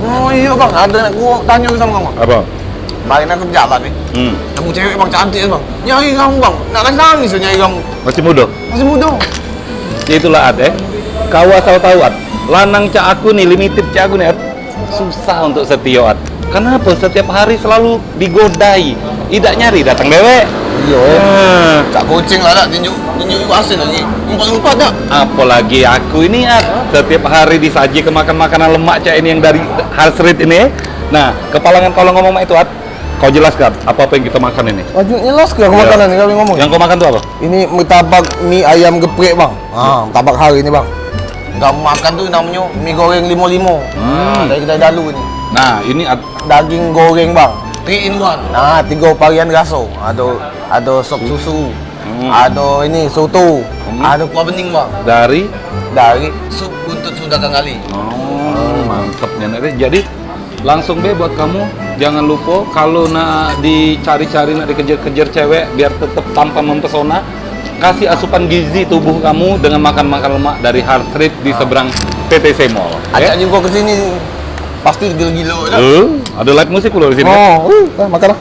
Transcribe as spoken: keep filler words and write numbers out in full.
Oh iyo bang, ado nak ku tanyo samo kamu. Apo? Kemarin aku jalan ni. Hmm. Nemu cewek bang, cantik bang. Nyari kamu bang, nak nangis nangis nyari kamu. Masih mudo? Masih mudo. Itulah At, eh. Kau asal tau At. Lanang cak aku ni, limited cak aku ni At. Susah untuk setio At. Kenapo setiap hari selalu digodai? Idak nyari datang dewek. Iyo. Nah. Cak kucing lah dak, tinjuk tinjuk iku asin lagi. Umpat-umpat dak? Apolagi aku ini At, setiap hari disaji ke makan makanan lemak cak ini yang dari Heart Street ini. Nah, kepalangan kalau ngomong mak itu At, kau jelaskan apa-apa yang kita makan ini. Wajib jelas ke aku makanan ni kami ngomong. Yang kau makan tu apa? Ini martabak mi ayam geprek bang. Ha, martabak hari ni bang. Kau makan tu namonyo mi goreng limo-limo. Hmm. Ha, dari kedai dalu ni. Nah, ini At. Daging goreng bang. Three in one. Nah, tigo varian raso. Ado ado sop susu. Hmm. Ado ini soto. Hmm. Ado kuah bening bang. Dari? Dari sup buntut Sunda Kangali. Oh, mantep ni At. Jadi langsung be buat kamu, jangan lupo kalau nak dicari-cari, nak dikejar-kejar cewek biar tetep tampan mempesona, kasih asupan gizi tubuh kamu dengan makan-makan lemak dari Heart Street di seberang P T C Mall. Acak jumpo ke sini pasti gilo-gilo. Eh, ada live musik pulo di sini. Oh, uh, makan lah.